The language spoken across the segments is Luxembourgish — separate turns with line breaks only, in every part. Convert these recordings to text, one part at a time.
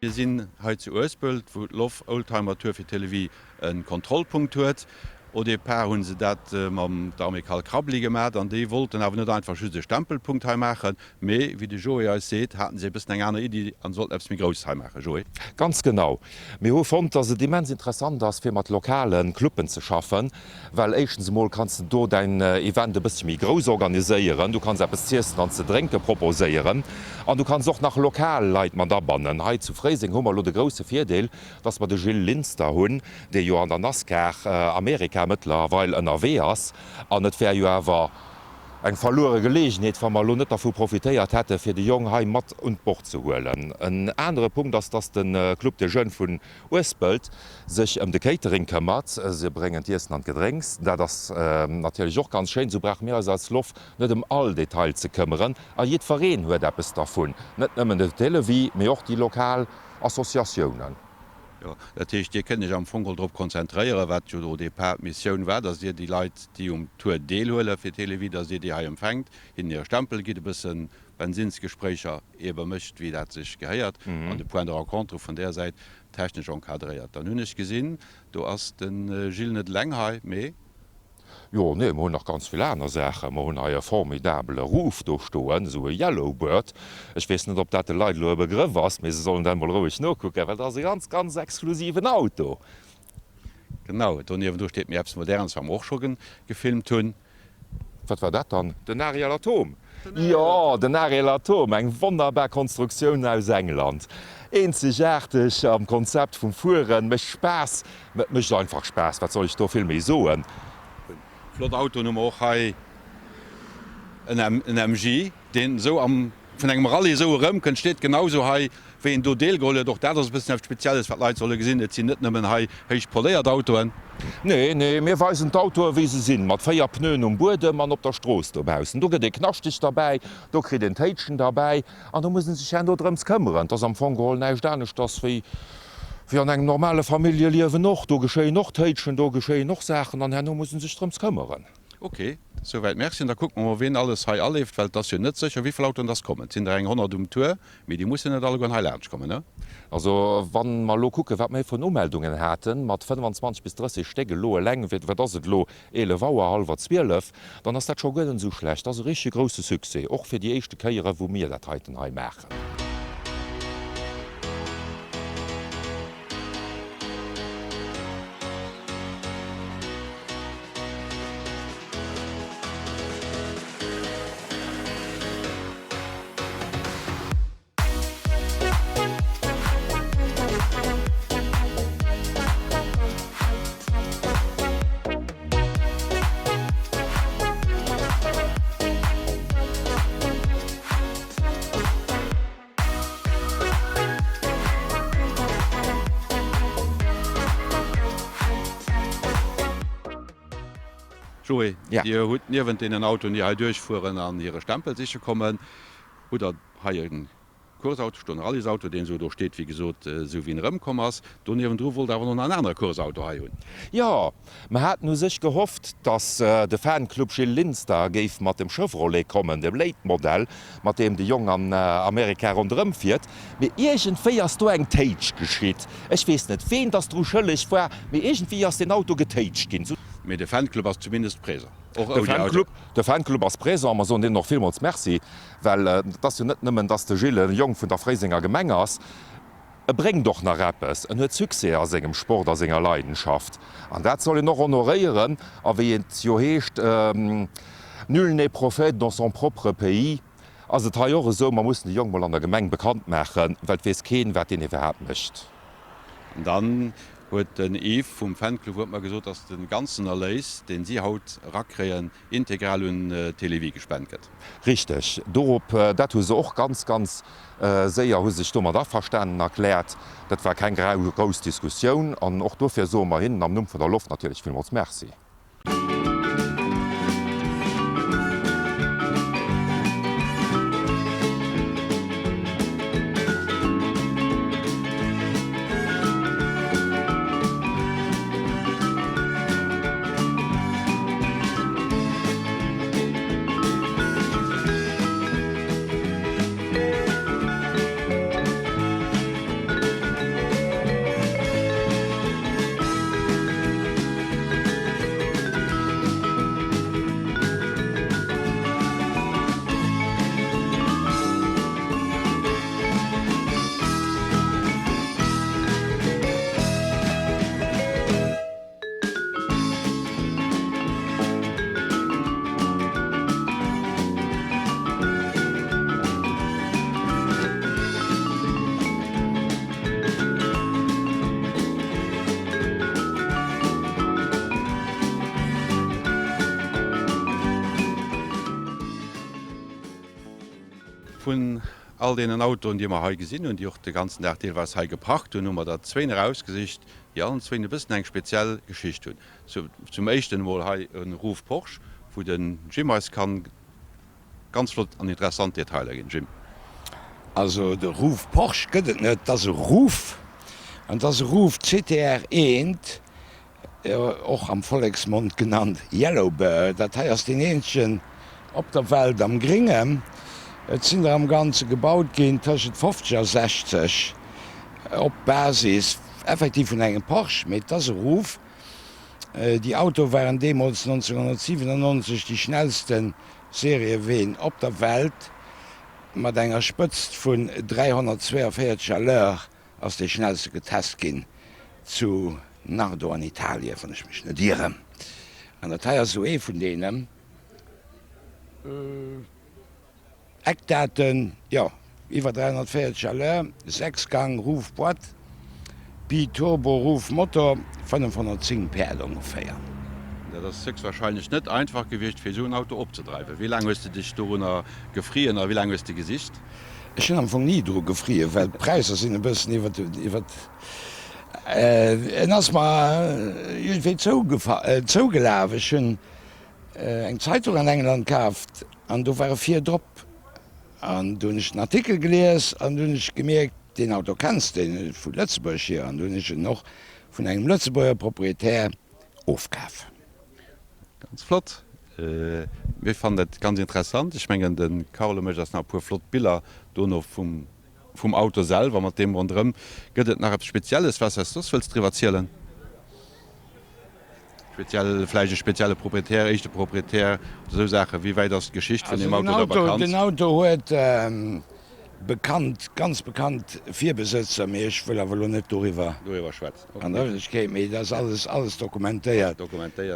Mir sinn hei zu Uespelt, wou d'Loff Oldtimer Tour fir Télévie e Kontrollpunkt huet. Au départ hu se dat mam der Amicale Krabbeli gemat an déi wollten awer net einfach just e Stempelpunkt hei maachen, mee wéi de Joé eis seet, haten se e bëssen eng aner Iddi an sollten eppes méi Grousses hei maachen. Joé?
Ganz genau. Mir hu fonnt, dass et immens interessant ass, fir mat lokale Cluben ze schaffen, well éischtens emol kanns de do däin Event e bëssche méi grouss organiséieren, du kanns eppes z'iessen an ze drénke proposéieren an du kanns och nach lokal Leit mat abannen. Hei zu Fréiseng hu mer elo de grousse Virdeel, dass mer de Gilles Linster hunn, dee jo an der Nascar Amerika mëttlerweil ënnerwee ass an et wär jo awer eng verluere Geleegenheet, wa mer elo net dervu profitéiert hätte fir de Jong hei mat un d'Bord ze huelen. En anere Punkt ass, dass de Club des Jeunes vun Uespelt sech ëm de Catering këmmert. Se bréngen d'Iessen an d'Gedrénks. Dat ass natierlech och ganz schéin. Esou brauche mir eis als Loff net ëm all Detail ze këmmeren a jiddwereen huet eppes dervun, net nëmmen de Télévie, mee och déi lokal Associatiounen.
Jo, dat heescht, Dir kënnt Iech am Fong geholl drop konzentréieren, wat jo au départ d'Missioun war, dass Dir déi Leit, déi um Tour deelhuele fir Télévie, dass Dir déi hei empfänkt, hinnen hire Stempel gitt, e bëssen Bensinsgespréicher eebe mécht, wéi dat sech gehéiert, an de Point de rencontre vun där Säit technesch encadréiert. Dann hunn ech gesinn, do ass de Gilles net eleng hei, mee.
Jo, nee, mer hunn nach ganz vill aner Saachen. Mer hunn hei e formidabele Roof do stoen, esou e Yellowbird. Ech weess net, ob dat de Leit elo e Begrëff ass, mee se sollen dat emol roueg nokucken, well dat ass e ganz, ganz exklusiven Auto.
Genau, do niewendru steet méi eppes Modernes, wat mer och scho gefilmt hunn.
Wat war dat dann? Den Ariel Atom! Jo, den Ariel Atom, eng wonnerbar Konstruktioun aus England. Eenzegaarteg am Konzept vum Fueren, mécht Spaass, et mécht einfach Spaass, wat soll ech do vill méi soen.
Flott Autoen hu mer och hei, en MG, deen esou am vun engem Rallye esou erëmkënnt, steet genau esou hei, wéi en do deelgeholl huet. Och dat ass e bëssen eppes Spezielles, wat d'Leit solle gesinn. Et sinn net nëmmen hei héich poléiert Autoen.
Nee, nee, mir weisen d'Autoe wéi se sinn, mat 4 Pneuen um Buedem an op der Strooss dobaussen. Do gëtt ee knaschteg derbäi, do kritt een Téitschen derbäi an do muss ee sech herno drëms këmmeren. Et ass am Fong geholl näischt aneschters wéi wéi an engem normale Familljeliewen och. Do geschéien och Téitschen, do geschéien och Saachen an herno muss ee sech drëms këmmeren.
Ok, souwäit Merci. An da kucke mer mol, ween alles hei aleeft, well et ass jo net sécher, wéivill Autoen dass kommen. Et sinn der eng 100 um Tour, mee déi mussen net allegueren hei laanscht kommen, ne?
Also wa mer elo kucken, wat mer vun Umeldungen haten, mat 25 bis 30 Stéck elo eleng, wat ass et elo, 11 Auer, hallwer 12, dann ass dat scho guer net esou schlecht. Dat ass e richtege grousse Succès, och fir déi éischte Kéiere wou mir dat heiten hei maachen.
Joé, Dir hutt niewent deenen Autoen, déi hei duerchfueren an hire Stempel siche kommen, hutt Der hei e Courseauto stoen, e Rallyesauto, deen esou do steet, wéi gesot, esou wéi en erëmkomm ass. Do niewendru wollt Der awer nach en anere Courseauto hei hunn.
Jo, mer haten u sech gehofft, dass de Fanclub Gilles Linster géif mat dem Chevrolet kommen, dem Late Modell, mat deem de Jong an Amerika ronderëm fiert, mee iergendwéi ass do eng Téitsch geschitt. Ech weess net, ween dass dru schëlleg war, mee iergendwéi ass deen Auto getéitscht ginn.
Mee de Fanclub ass zumindest présent,
och ouni Auto. De Fanclub ass présent, mer soen deenen och villmools Merci, well et ass jo net nëmmen, dass de Gilles e Jong vun der Fréisenger Gemeng ass, e bréngt och nach eppes, en huet Succès a sengem Sport, a senger Leidenschaft, an dat soll een och honoréieren. A wéi et jo heescht, Nul n'est prophète dans son propre pays, ass et hei och esou, mer mussen de Jong mol an der Gemeng bekannt maachen, well et weess keen, wat deen iwwerhaapt mécht.
An dann huet den Yves vum Fanclub huet mer gesot, dass de ganzen Erléis, deen si haut erakréien, integral un Télévie gespent gëtt.
Richteg, dorop, dat hu se och ganz, ganz séier hu sech domat averstanen erkläert. Dat war keng grouss Diskussioun an och dofir soe mer hinnen am Numm vun der Loft natierlech villmools Merci.
Vun all deenen Autoen, déi mer hei gesinn hunn, déi och de ganzen Dag deelweis hei geparkt hunn, hu mer der zwéin erausgesicht, déi allen zwéin e bëssen eng speziell Geschicht hunn. Zum éischten emol hei e Ruf Porsche, wou den Jim eis kann ganz flott an interessant Detailer ginn. Jim.
Also de Ruf Porsche gëtt et net, et ass e Ruf, an et ass e Ruf CTR eent, och am Volleksmond genannt Yellow Bird. Dat hei ass deen eenzegen op der Welt am Gringen. Et sinn der am Ganze gebaut ginn tëschent 50 a 60 op Basis effektiv vun engem Porsche, mee et ass e Ruf. Déi Autoe waren deemools 1997 déi schnellste Serieween op der Welt. Mat enger Spëtzt vun 342 à l'heure ass dee schnellste getest ginn zu Nardo an Italien, wann ech mech net ieren. An dat hei ass esou ee vun deenen. Eckdaten, jo, iwwer 340 à l'heure, 6 Gang, Roof Boîte, Bi-Turbo Roof Motor, 510 Päerd ongeféier.
Dat ass höchstwahrscheinlech net einfach gewiescht fir esou en Auto opzedreiwen. Wéi laang hues de dech dorunner gefrien a wéi laang hues de gesicht?
Ech hunn am Fong ni dru gefrien, well d'Präisser sinn e bëssen iwwer, iwwer, en ass mer iergendwéi zougelaf. Ech hunn eng Zeitung an England kaaft an do war e vir drop an du hunn ech den Artikel gelies an du hunn ech gemierkt, deen Auto kenns de vu Lëtzebuerg hier an du hunn ech en och vun engem Lëtzebuerger Proprietär ofkaf.
Ganz flott. Mir fannen dat ganz interessant. Ech mengen de Carlo mécht eis nach e puer flott Biller dono vum vum Auto selwer mat deem ronderëm. Gëtt et nach eppes Spezielles wat s eis soss wëlls driwwer zielen? Speziell, vläicht e spezielle Proprietär, éischte Proprietär oder esou Saachen. Wéi wäit ass d'Geschicht vun
deem
Auto da
bekannt? Den Auto huet bekannt, ganz bekannt Virbesëtzer, mee ech wëll awer elo net doriwwer
schwätzen
an der Ëffentlechkeet, mee dat ass alles, alles dokumentéiert,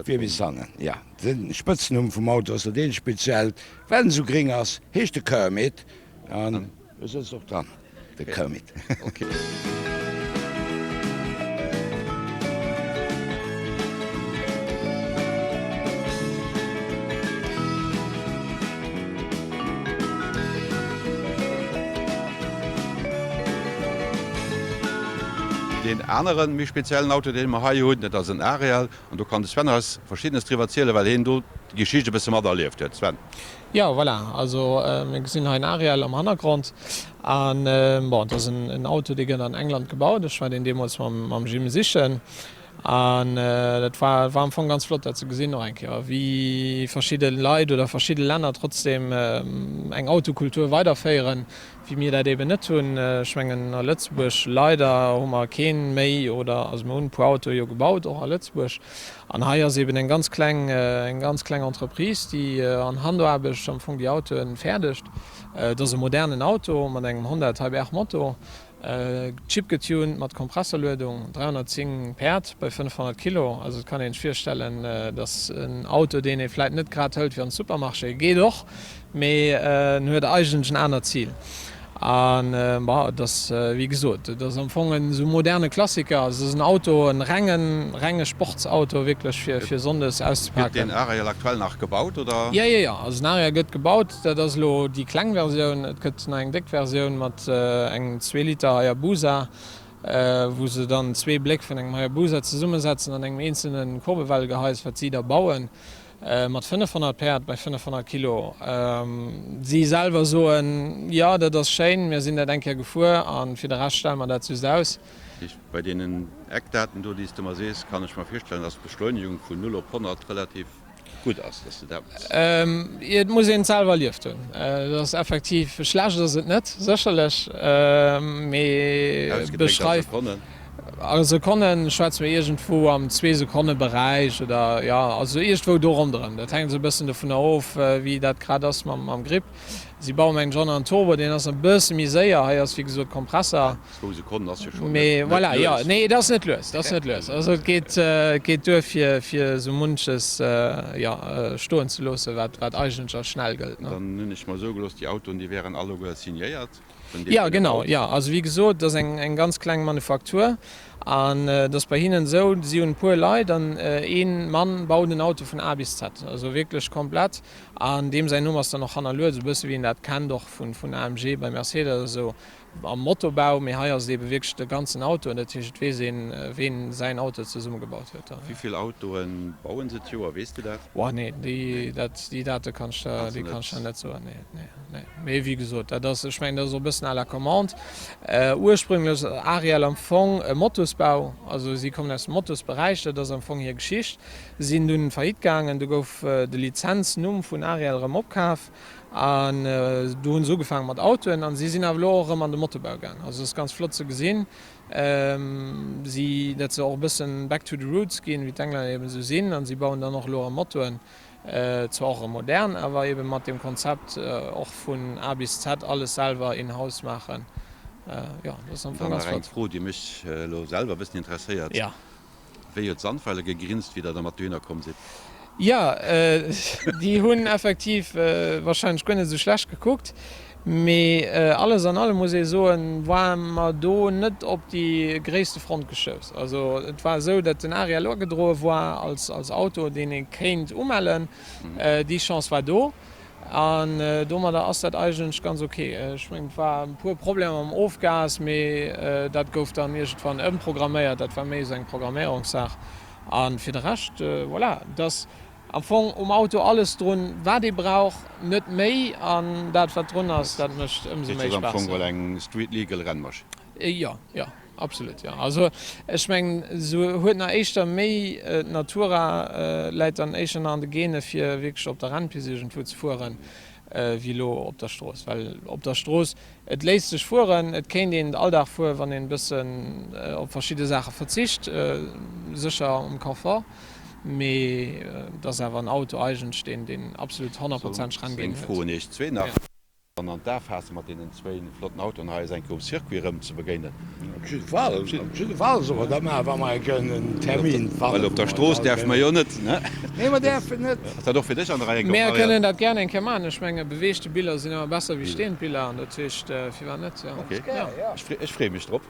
vir bis hannen. Jo, de Spëtznumm vum Auto ass dat eent speziellt, well en esou gréng ass, heescht e Kermit an E sëtzt och dran, de Kermit.
Deen aneren, méi speziellen Auto, dee mer hei hunn, dat ass en Ariel. An do kann de Sven eis Verschiddenes driwwer zielen, well hien do déi Geschicht e bësse materlieft huet. Sven.
Jo, voilà, also mir gesinn hei en Ariel am Hannergrond an bon, et ass en Auto, dee gëtt an England gebaut. Ech war deen deemools mam Jim sichen an dat war war am Fong ganz flott dat ze gesinn och eng Kéier, wéi verschidde Leit oder verschidde Länner trotzdem eng Autokultur weiderféieren, wéi mir dat eeben net hunn. Ech mengen a Lëtzebuerg leider hu mer keen méi oder also mir hunn e puer Autoe jo gebaut och a Lëtzebuerg, An hei ass eben eng ganz kleng, eng ganz kleng Entreprise, déi an Handaarbecht am Fong déi Autoe fäerdegt. Et ass e modernen Auto mat engem Honda Type R Motor, chipgetuned mat Kompressorluedung, 310 Päerd bei 500 Kilo. Also et kann een sech virstellen, et ass en Auto, deen ee vläit net grad hëlt fir an de Supermarché, geet och, Mee en huet eigentlech en anert Zil. An, bon, et ass, wéi gesot, et ass am Fong en esou moderne Klassiker. Also et ass en Auto, en rengen, renge Sportsauto wierklech fir, fir sonndes
auszepaken. Gëtt deen Ariel aktuell nach gebaut, oder?
Jo, jo, jo. Also den Ariel gëtt gebaut. Dat ass elo déi kleng Versioun. Et gëtt nach eng déck Versioun mat engem Zweeliter Hayabusa, wou se dann zwee Bléck vun engem Hayabusa zesummesetzen an engem eenzelne Kurbelwellgehais, wat si da bauen. Mat 500 Päerd bei 500 Kilo. Si selwer soen, jo dat ass schéin, mir sinn dat eng Kéier gefuer a fir de Rescht stelle mer dat just aus.
Bei deenen Eckdaten do, déi s de mer sees, kann ech mer virstellen, dass d'Beschleunegung vun 0 op 100 relativ gutt ass, dass de dat.
Et muss een et selwer erlieft hunn. Et ass effektiv, schlecht ass et net, sécherlech, mee
Ausgedréckt a Sekonnen.
A Sekonnen schwätze mir iergendwou am Zwee-Sekonne-Beräich oder jo, also iergendwou do ronderëm. Dat hänkt esou e bëssen dovunner of, wéi dat grad ass mam Grip. Si baue mengen ech och nach en Turbo, deen ass nach e bësse méi séier. Hei ass wéi gesot Kompresser.
Zwou Sekonnen ass jo schonn net
lues. Mee voilà, jo, nee, et ass net lues, et ass net lues. Also et geet, et geet duer fir, fir esou munches, jo, stoen ze loossen, wat, wat eigentlech als schnell gëllt, ne.
Dann hunn ech mer soe gelooss, déi Autoen, déi wären alleguer signéiert.
Jo, genau, jo. Also wéi gesot, et ass eng, eng ganz kleng Manufaktur. An et ass bei hinnen esou, si hunn e puer Leit an ee Mann baut en Auto vun A bis Z, also wierklech komplett. An deem säin Numm ass dann och hannerluet, esou e bësse wéi een dat kennt och vun AMG bei Mercedes esou am Motobau. Mee hei ass et eebe wierklech de ganzen Auto, an dat heescht, et weess een, ween säin Auto zesummegebaut huet.
Wéi vill Autoe bauen se d'Joer, weess de dat?
Boah, nee, déi, dat, déi Date kann ech der, déi kann ech der net soen, nee, nee, nee. Mee wéi gesot, dat ass, ech mengen, dat ass och e bëssen à la commande. Ursprünglech ass Ariel am Fong e Motosbau, also si kommen aus dem Motosberäich, dat ass am Fong hir Geschicht. Sinn dunn faillite gaangen, du gouf de Lizenznumm vun Ariel erëm opkaf an du hu se ugefaange mat Autoen an si sinn awer elo och erëm an de Motobau gaangen. Also et ass ganz flott ze gesinn, si, datt se och e bëssen back to the roots ginn, wéi d'Englänner eben esou sinn an si bauen dann och elo erëm Motoen. Zwar och erëm modern, awer eben mat deem Konzept och vun A bis Z alles selwer in house maachen. Jo, dat ass am Fong
Dann
ganz
nach eng
flott.
Fro, déi mech elo selwer e bëssen interesséiert.
Ja.
Wéi huet d'Sandwelle gegrinst, wéi der dermat dohinner komm sidd?
Jo, déi hunn effektiv wahrscheinlech guer net esou schlecht gekuckt. Mee alles an allem muss ee soen, ware mer do net op déi gréisste Front gestouss. Also et war esou, datt den Ariel agedroe war als Auto, deen ee kéint umellen. Déi Chance war do an domadder ass dat eigentlech ganz ok. Ech mengen, et war e puer Problemer mam Ofgas, mee dat gouf dann iergendwann ëmprogramméiert. Dat war méi esou eng Programméierungssaach. A fir de Rescht, voilà, dass Am Fong um Auto alles drun wat ee brauch, net méi, an dat wat drun ass, dat mécht ëmsou méi
Spaass. Ass am
Fong
well eng Street Legal Rennmaschinn.
Jo, jo, absolut, jo. Also ech mengen se huet nach éischter méi, d'Natura läit dann éischter nach an de Gene fir wierklech op der Rennpist iergendwou ze fueren, wéi elo op der Strooss, well op der Strooss, et léisst sech fueren, et kéint een et all Dag fueren, wann een e bëssen op verschidde Saache verzicht, sécher um Confort. Mee et ass awer en Auto eigentlech, deen deen absolut honnertprozenteg
Renngeen huet. Seng Fro un iech zwee nach, Dann an d'A faasse mat deenen zwéin flotten Autoen hei eis eng Kéier um Circuit erëm ze begéinen?
Op jidde Fall, op jidde Fall solle mer dat maachen, wa mer eng Kéier en Termin
fannen. Well op der Strooss däerfe mer jo net, ne?
Nee, mer däerfen net.
Ass dat och fir dech an der Rei,
Mir kënnen dat gären eng Kéier maachen. Ech menge beweegte Biller sinn ëmmer besser wéi stehend Biller an dat heescht, firwat net, jo.
Ok, ech freeë mech drop.